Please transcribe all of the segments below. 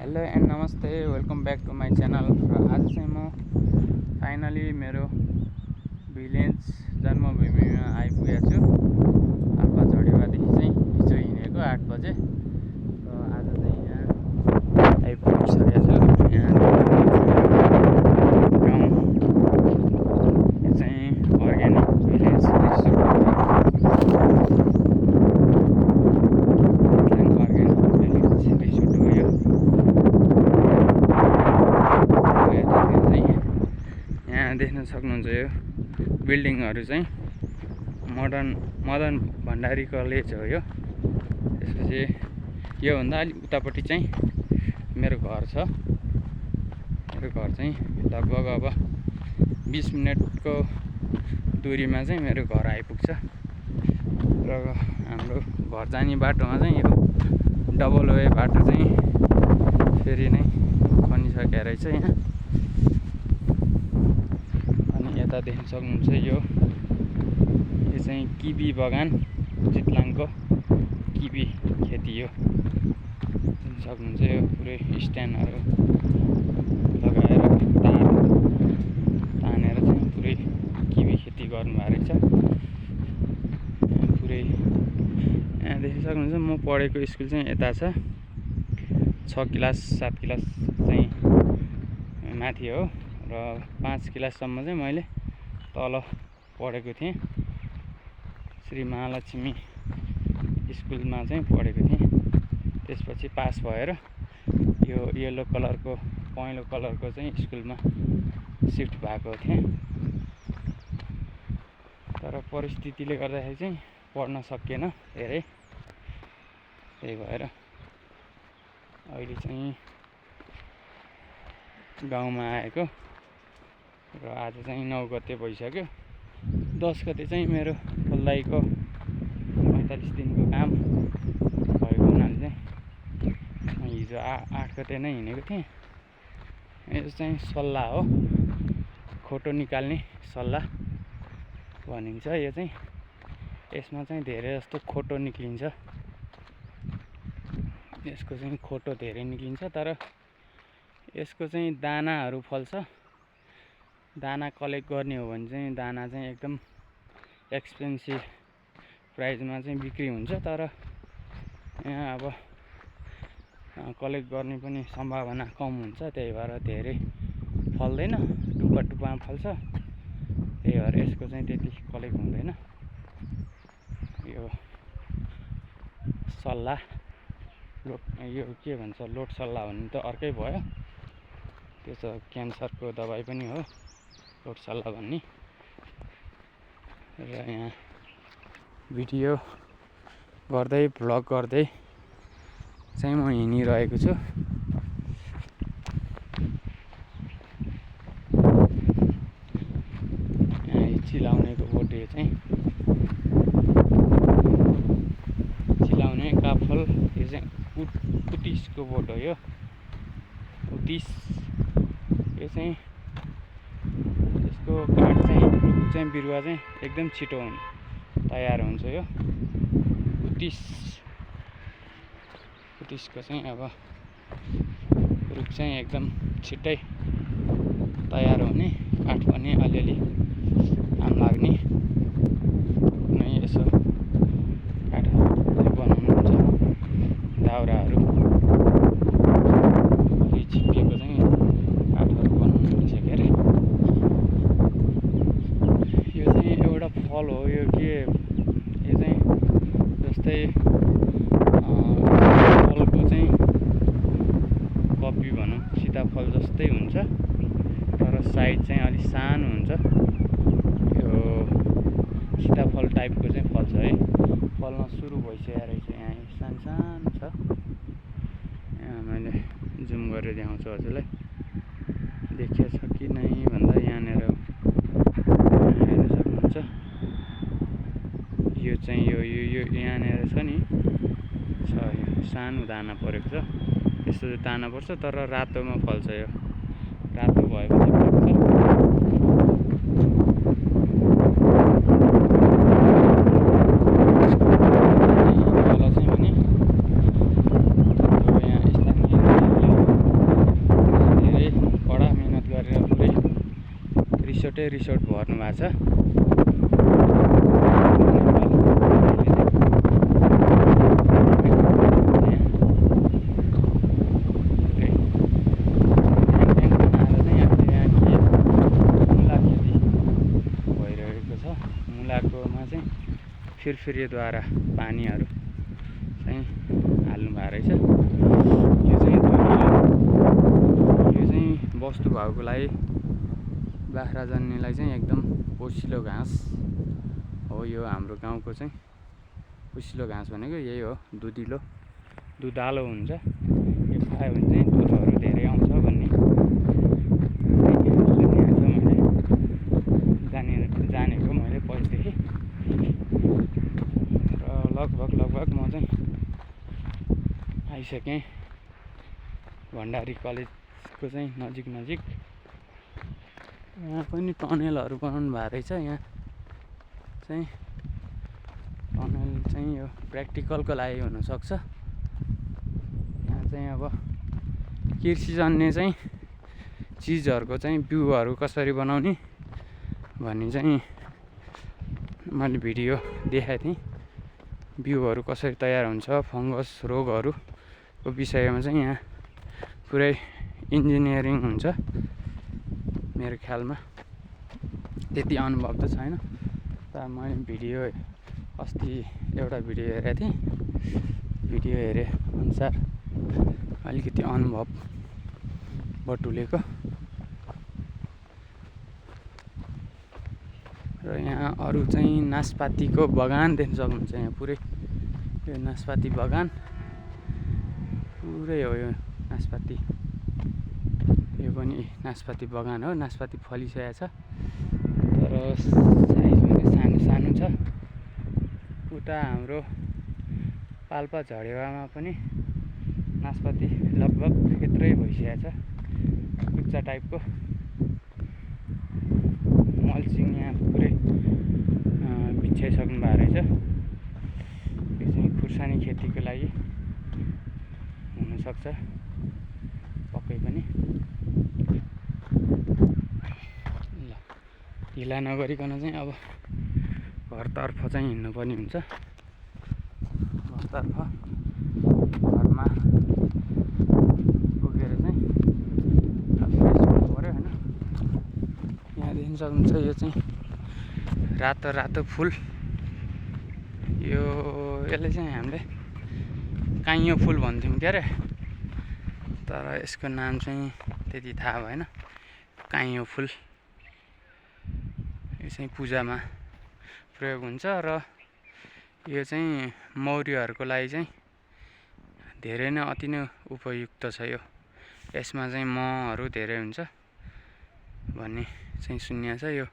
Hello and नमस्ते, welcome back to my channel. र आज चाहिँ म फाइनली मेरो भिलेज जन्मभूमिमा आइपुगेको छु। आल्पाझडीवादेखि चाहिँ हिजो हिँडेको 8 बजे र आज चाहिँ यहाँ आइपुगिसकेको छु। यहाँ गाउँ यो चाहिँ अर्ग्यानिक भिलेज देख्न सक्नुहुन्छ। यो बिल्डिङहरू चाहिँ मदन भण्डारी कलेज हो। यो त्यसपछि योभन्दा अलिक उतापट्टि चाहिँ मेरो घर छ। मेरो घर चाहिँ लगभग अब 20 मिनटको दूरीमा चाहिँ मेरो घर आइपुग्छ। र हाम्रो घर जाने बाटोमा चाहिँ यो डबल वे बाटो चाहिँ फेरि नै खनिसकेको रहेछ। यहाँ यता देख्न सक्नुहुन्छ, यो चाहिँ किबी बगान, चितलाङको किबी खेती हो। देख्न सक्नुहुन्छ यो पुरै स्ट्यान्डहरू लगाएर तानेर चाहिँ पुरै किबी खेती गर्नुभएको रहेछ। पुरै यहाँ देख्न सक्नुहुन्छ, म पढेको स्कुल चाहिँ यता छ। 6 क्लास 7 क्लास चाहिँ माथि हो र 5 क्लाससम्म चाहिँ मैले तल पढेको थिएँ। श्री महालक्ष्मी स्कुलमा चाहिँ पढेको थिएँ। त्यसपछि पास भएर यो येलो कलरको पहेँलो कलरको चाहिँ स्कुलमा सिफ्ट भएको थिएँ। तर परिस्थितिले गर्दाखेरि चाहिँ पढ्न सकिएन धेरै। त्यही भएर अहिले चाहिँ गाउँमा आएको र आज चाहिँ 9 गते भइसक्यो। 10 गते चाहिँ मेरो खोल्दाइको 45 दिनको काम भएको हुनाले चाहिँ हिजो 8 गते नै हिँडेको थिएँ। यो चाहिँ सल्लाह हो, खोटो निकाल्ने सल्लाह भनिन्छ। यो चाहिँ यसमा चाहिँ धेरै जस्तो खोटो निक्लिन्छ। यसको चाहिँ खोटो धेरै निक्लिन्छ, तर यसको चाहिँ दानाहरू फल्छ। दाना कलेक्ट गर्ने हो भने चाहिँ दाना चाहिँ एकदम एक्सपेन्सिभ प्राइसमा चाहिँ बिक्री हुन्छ। तर यहाँ अब कलेक्ट गर्ने पनि सम्भावना कम हुन्छ। त्यही भएर धेरै फल्दैन, टुप्पा टुप्पामा फल्छ। त्यही भएर यसको चाहिँ त्यति कलेक्ट हुँदैन। यो सल्लाह यो के भन्छ, लोड सल्लाह भन्ने त अर्कै भयो। त्यो त क्यान्सरको दबाई पनि हो लोड सल्लाह भन्ने। र यहाँ भिडियो गर्दै भ्लग गर्दै चाहिँ म हिँडिरहेको छु। यहाँ चिलाउनेको बोट, यो चाहिँ चिलाउने काफल, यो चाहिँ उतिसको बोट हो। यो उतिस, यो चाहिँ यसको काठ चाहिँ रुख चाहिँ बिरुवा चाहिँ एकदम छिटो तयार हुन्छ। यो उतिसको चाहिँ अब रुख चाहिँ एकदम छिट्टै तयार हुने, काठ पनि अलिअलि काम लाग्ने नै यसो काठहरू बनाउनुहुन्छ। दाउराहरू चिप्केको चाहिँ काठहरू बनाउनुहुन्छ के अरे। यो चाहिँ एउटा फल हो। यो के, यो चाहिँ जस्तै फलको चाहिँ कपी भनौँ, सीताफल जस्तै हुन्छ, तर साइज चाहिँ अलिक सानो हुन्छ। यो सीताफल टाइपको चाहिँ फल्छ है। फल्न सुरु भइसकेको रहेछ। यहाँ सानो सानो छ। यहाँ मैले जुम गरेर देखाउँछु हजुरलाई। देखिया छ कि नै भन्दा यहाँनिर हेर्न सक्नुहुन्छ। यो चाहिँ यो यहाँनिर छ नि, छ सानो दाना परेको छ। यस्तो दाना पर्छ, तर रातोमा फल्छ। यो रातो भएपछि फल्छ। तल चाहिँ भने यहाँ स्थानीय रिसोर्ट भर्नु भएको छ। मुलाकोमा चाहिँ फिरफिरेद्वारा पानीहरू चाहिँ हाल्नु भएको रहेछ। यो चाहिँ वस्तु भाउको लागि बाख्रा जन्नेलाई चाहिँ एकदम पोसिलो घाँस हो। यो हाम्रो गाउँको चाहिँ पोसिलो घाँस भनेको यही हो, दुधालो हुन्छ। यो खायो भने चाहिँ दुधहरू धेरै आउँछ भन्ने जानेको मैले पहिलेदेखि। र लगभग म चाहिँ आइसकेँ भण्डारी कलेजको चाहिँ नजिक। यहाँ पनि टनेलहरू बनाउनु भएको रहेछ। यहाँ चाहिँ टनल चाहिँ यो प्र्याक्टिकलको लागि हुनसक्छ। यहाँ चाहिँ अब कृषि जन्य चाहिँ चिजहरूको चाहिँ बिउहरू कसरी बनाउने भन्ने चाहिँ मैले भिडियो देखाएको थिएँ। बिउहरू कसरी तयार हुन्छ, फङ्गस रोगहरूको विषयमा चाहिँ यहाँ पुरै इन्जिनियरिङ हुन्छ। मेरो ख्यालमा त्यति अनुभव त छैन, तर मैले भिडियो अस्ति एउटा भिडियो हेरेको थिएँ। भिडियो हेरे अनुसार अलिकति अनुभव बटुलेको। र यहाँ अरू चाहिँ नासपातीको बगान देख्न सक्नुहुन्छ। यहाँ पुरै यो नासपाती बगान पुरै हो। यो नासपाती, यो पनि नासपाती बगान हो। नासपाती फलिसकेको छ तर साइज पनि सानो छ। उता हाम्रो पाल्पा झडेवामा पनि नासपाती लगभग यत्रै भइसकेको छ। कुच्चा टाइपको मल्चिङ यहाँ पुरै बिछ्याइसक्नु भएको रहेछ। यो चाहिँ खुर्सानी खेतीको लागि हुनसक्छ पक्कै पनि। ल ढिला नगरिकन चाहिँ अब घरतर्फ चाहिँ हिँड्नुपर्ने हुन्छ। घरमा पुगेर चाहिँ फ्रेस हुनु पऱ्यो होइन। यहाँ देख्न सक्नुहुन्छ यो चाहिँ रातो फुल। यसले चाहिँ हामीले काइयो फुल भन्थ्यौँ के अरे, तर यसको नाम चाहिँ त्यति थाहा भएन। काइयो फुल यो चाहिँ पूजामा प्रयोग हुन्छ र यो चाहिँ मौरीहरूको लागि चाहिँ धेरै नै अति नै उपयुक्त छ। यसमा चाहिँ महहरू धेरै हुन्छ भन्ने चाहिँ सुनिएको छ।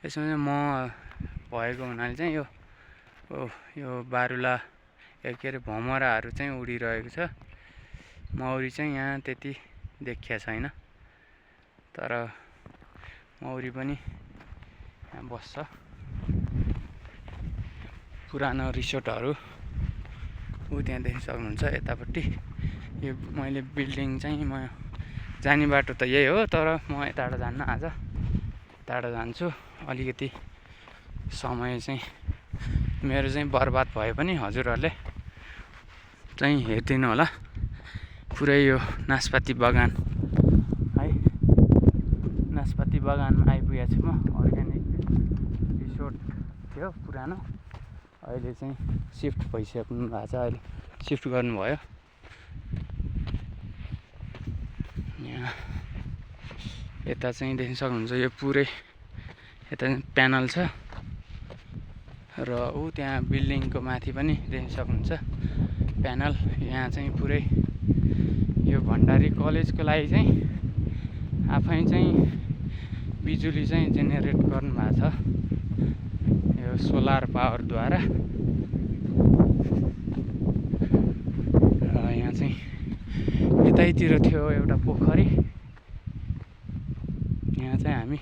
यसमा चाहिँ मह भएको हुनाले चाहिँ यो बारुला के अरे भमराहरू चाहिँ उडिरहेको छ। मौरी चाहिँ यहाँ त्यति देखिया छैन, तर मौरी पनि यहाँ बस्छ। पुरानो रिसोर्टहरू त्यहाँ देख्न सक्नुहुन्छ यतापट्टि। यो मैले बिल्डिङ चाहिँ म जाने बाटो त यही हो, तर म यताबाट जान्न। आज यताबाट जान्छु। अलिकति समय चाहिँ मेरो चाहिँ बर्बाद भए पनि हजुरहरूले चाहिँ हेरिदिनु होला। पुरै यो नासपाती बगान है, नासपाती बगानमा आइपुगेको छु म। अर्ग्यानिक रिसोर्ट थियो पुरानो, अहिले चाहिँ सिफ्ट भइसक्नु भएको छ। अहिले सिफ्ट गर्नुभयो। यहाँ यता चाहिँ देख्न सक्नुहुन्छ यो पुरै यता चाहिँ प्यानल छ र त्यहाँ बिल्डिङको माथि पनि देख्न सक्नुहुन्छ प्यानल। यहाँ चाहिँ पुरै यो भण्डारी कलेजको लागि चाहिँ आफै चाहिँ बिजुली चाहिँ जेनेरेट गर्नु भएको छ यो सोलर पावरद्वारा। र यहाँ चाहिँ यतैतिर थियो एउटा पोखरी। यहाँ चाहिँ हामी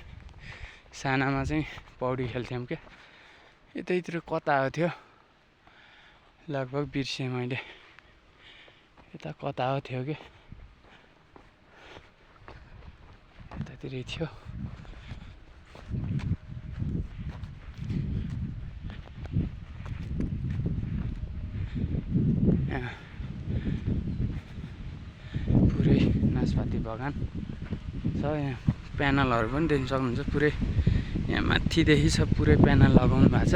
सानामा चाहिँ पौडी खेल्थ्यौँ क्या। यतैतिर कता हो थियो लगभग बिर्सेँ मैले। यता कता हो थियो कि यतातिरै थियो। यहाँ पुरै नासपाती बगान छ। यहाँ प्यानलहरू पनि देख्न सक्नुहुन्छ, पुरै यहाँ माथिदेखि छ पुरै प्यानल लगाउनु भएको छ।